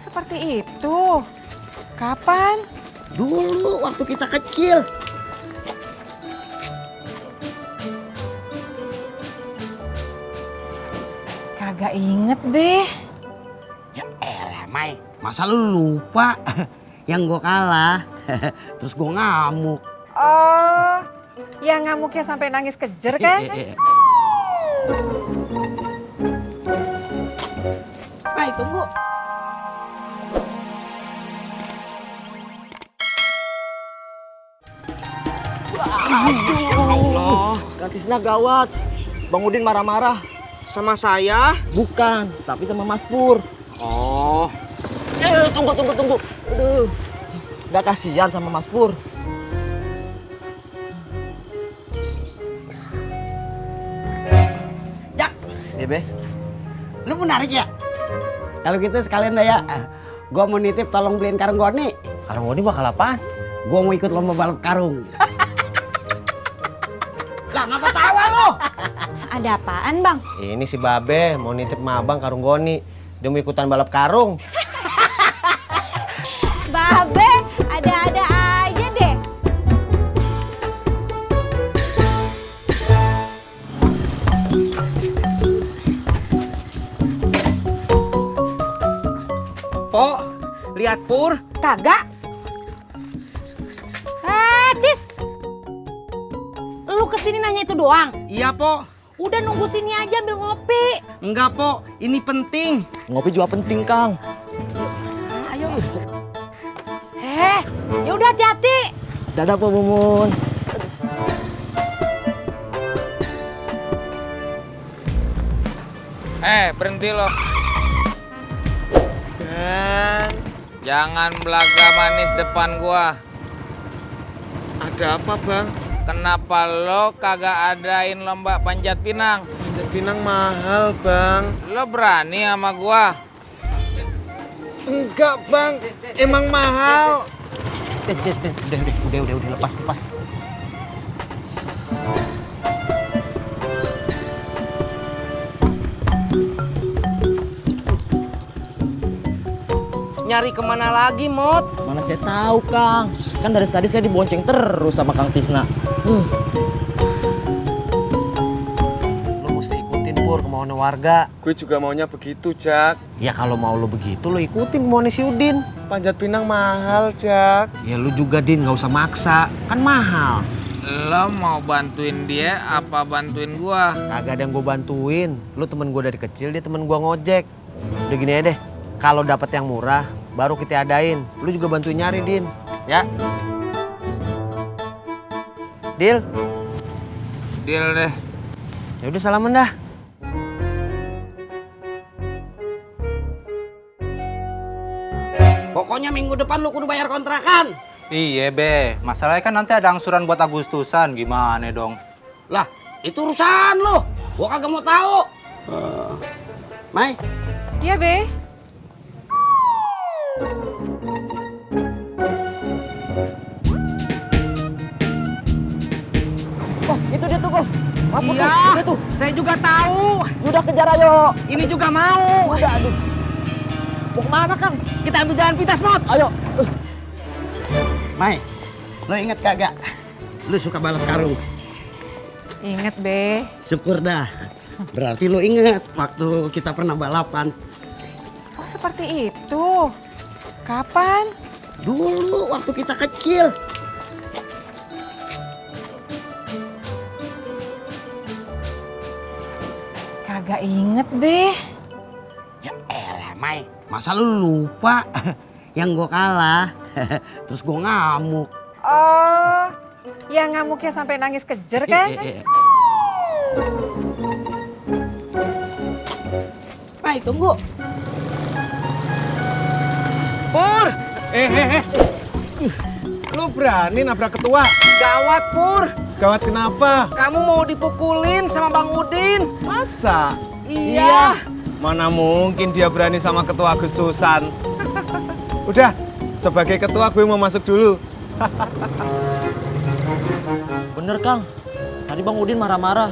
Seperti itu. Kapan? Dulu waktu kita kecil. Kagak inget, Be. Ya elah, Mai. Masa lu lupa? Yang gua kalah. Terus gua ngamuk. Oh, yang ngamuknya sampai nangis kejer kan? Mai, tunggu. Masya Allah. Katisna gawat. Bang Udin marah-marah. Sama saya? Bukan, tapi sama Mas Pur. Oh. Tunggu. Aduh. Gak kasihan sama Mas Pur. Jak, Iya, Be. lu menarik ya? Kalau gitu sekalian dah ya. Gua mau nitip tolong beliin karung goni. Karung Goni bakal apaan? Gua mau ikut lomba balap karung. Lah, ngapa tawa lu? Ada apaan, Bang? Ini si Babe mau nitip sama abang karung Goni. Dia mau ikutan balap karung. Babe, ada-ada aja deh. Po, lihat Pur. Kagak. Tis. Lu kesini nanya itu doang? Iya, Po. Udah nunggu sini aja ambil ngopi. Enggak, Po. Ini penting. Ngopi juga penting, Kang. Ya udah hati-hati. Dadah, Po Mumun. Berhenti lo. Dan Jangan belaga manis depan gua. ada apa, Bang? Kenapa lo kagak adain lomba panjat pinang? Panjat pinang mahal, Bang. Lo berani sama gua? Enggak, Bang. Emang mahal. Udah, lepas. Nyari kemana lagi, Mot? Mana saya tahu, Kang. Kan dari tadi saya dibonceng terus sama Kang Tisna. Lo mesti ikutin Pur kemauannya warga. Gue juga maunya begitu, Jak. Ya kalau mau lo begitu lo ikutin kemauannya si Udin. Panjat pinang mahal, Jak. Ya lu juga Din nggak usah maksa, kan mahal. Lo mau bantuin dia apa bantuin gua? Kagak ada yang gue bantuin. Lu temen gue dari kecil, dia temen gue ngojek. Udah gini aja deh, kalau dapat yang murah baru kita adain. Lu juga bantuin nyari Din, ya. Deal? Deal deh. Ya udah salaman dah. Pokoknya minggu depan lu kudu bayar kontrakan. Iya be, masalahnya kan nanti ada angsuran buat Agustusan, gimana dong? Lah, itu urusan lu. Gua kagak mau tahu. Mai, Iya, Be. Oh, itu dia tuh, Bos. Mas Pur, Iya, dia tuh. saya juga tahu. Udah kejar ayo. Ini juga mau. Udah, aduh. Mau kemana, Kang? Kita ambil jalan pintas, Mot. Ayo. Mai. Lu inget kagak? Lu suka balap karung. Ingat, Be. Syukur dah. Berarti lu inget waktu kita pernah balapan. Oh, seperti itu. Kapan? Dulu waktu kita kecil. Kagak inget, Be. Ya elah, Mai. Masa lu lupa? Yang gua kalah. Terus gua ngamuk. Oh, yang ngamuknya sampai nangis kejer kan? Mai, tunggu. Pur! Lu berani nabrak ketua? Gawat, Pur. Gawat kenapa? Kamu mau dipukulin sama Bang Udin. Masa? Iya. Mana mungkin dia berani sama ketua Agustusan. Udah, sebagai ketua gue mau masuk dulu. Bener, Kang. Tadi Bang Udin marah-marah.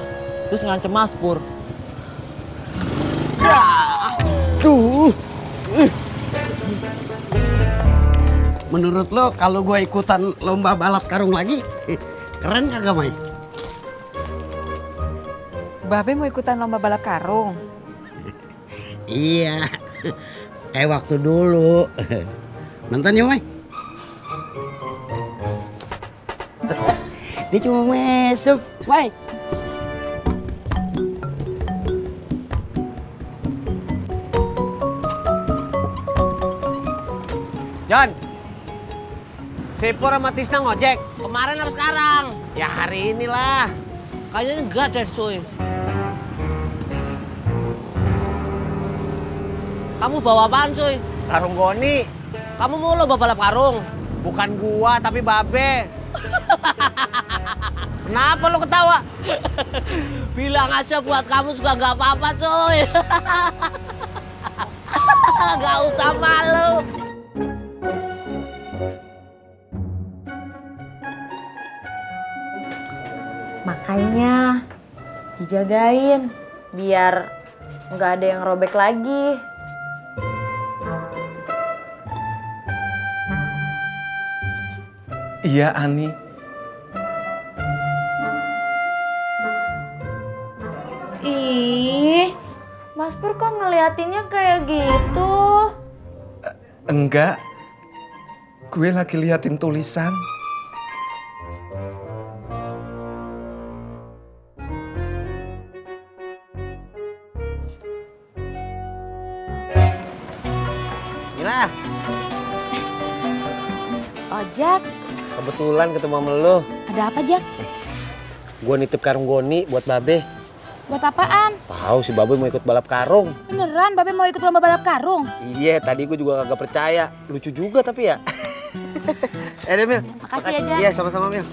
Terus ngancem Mas Pur. Tuh. menurut lo kalau gue ikutan lomba balap karung lagi, keren kagak, Mai? Babe mau ikutan lomba balap karung? Iya, kayak waktu dulu. Nonton yuk, Mai. Dia cuma mesep, Mai. John, si Pur sama Tisna ngojek. Kemarin apa sekarang? Ya hari inilah. Kayaknya enggak deh, cuy. Kamu bawa apaan, cuy? Karung goni. Kamu mau lomba balap karung? Bukan gua, tapi Babe. Kenapa lu ketawa? Bilang aja buat kamu juga nggak apa-apa, cuy. Nggak usah malu. Makanya dijagain biar nggak ada yang robek lagi. Iya, Ani. Ih, Mas Pur kok ngeliatinnya kayak gitu? Enggak. Gue lagi liatin tulisan. Inilah, Ojak, kebetulan ketemu sama lu. ada apa, Jak? Gua nitip karung goni buat Babe. Buat apaan? Tahu si Babe mau ikut balap karung. Beneran Babe mau ikut lomba balap karung? Iya, tadi gue juga kagak percaya. Lucu juga tapi ya. Deh, Mil. Makasih ya, Jak. Iya, sama-sama, Mil.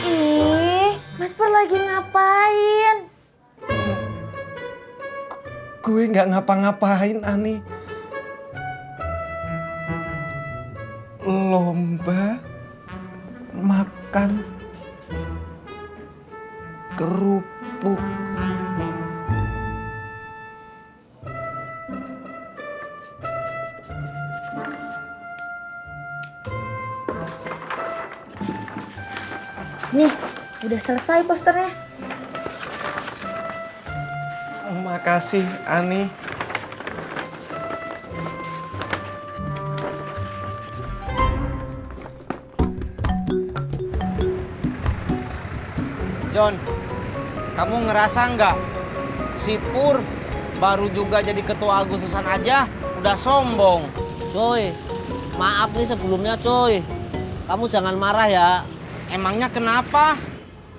Ih, Mas Pur lagi ngapain? Gue nggak ngapa-ngapain, Ani. Lomba makan kerupuk. Nih, udah selesai posternya. Makasih, Ani. John, kamu ngerasa nggak? Si Pur baru juga jadi ketua Agustusan aja udah sombong. Cuy, maaf nih sebelumnya, cuy. Kamu jangan marah ya. Emangnya kenapa?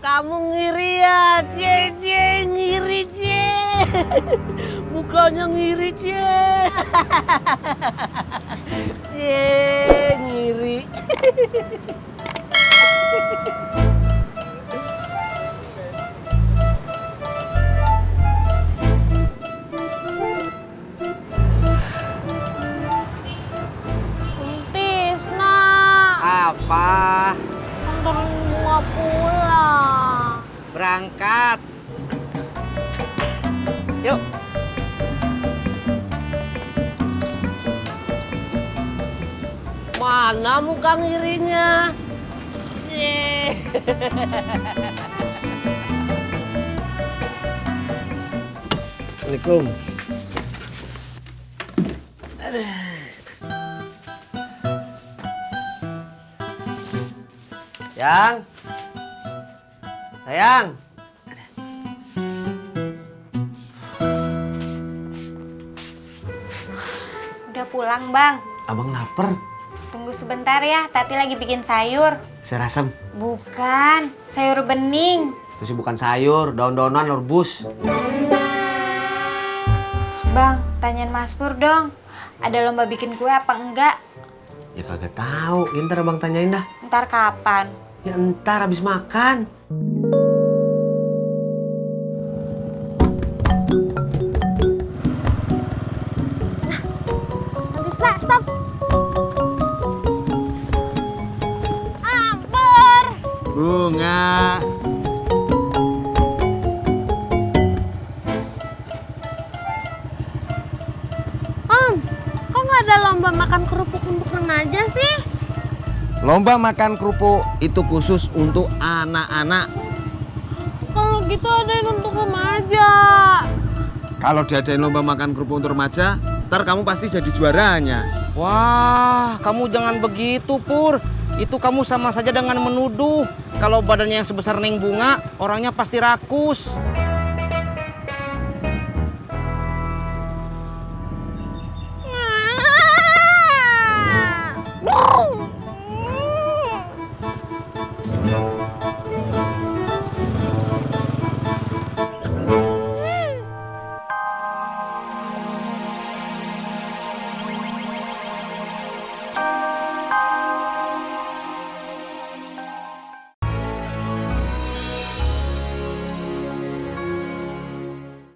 Kamu ngiri ya, Cie, ngiri, Cie. Mukanya ngiri, Cie. Cie, ngiri. Tisna, Apa? anterin gua pulang. Berangkat. Yuk. Mana muka ngirinya? Cie. Assalamualaikum. Sayang. Udah pulang, Bang. Abang lapar. Tunggu sebentar ya, Tati lagi bikin sayur. Sayur asam. Bukan, sayur bening. Itu sih bukan sayur, daun-daunan rebus. Bang, tanyain Mas Pur dong. Ada lomba bikin kue apa enggak? Ya kagak tahu. Ya, ntar abang tanyain dah. Ntar kapan? Ya ntar habis makan. Bunga. Om, kok nggak ada lomba makan kerupuk untuk remaja sih? Lomba makan kerupuk itu khusus untuk anak-anak. Kalau gitu adain untuk remaja. Kalau diadain lomba makan kerupuk untuk remaja, ntar kamu pasti jadi juaranya. Wah, kamu jangan begitu, Pur. Itu kamu sama saja dengan menuduh. Kalau badannya yang sebesar Neng Bunga, orangnya pasti rakus.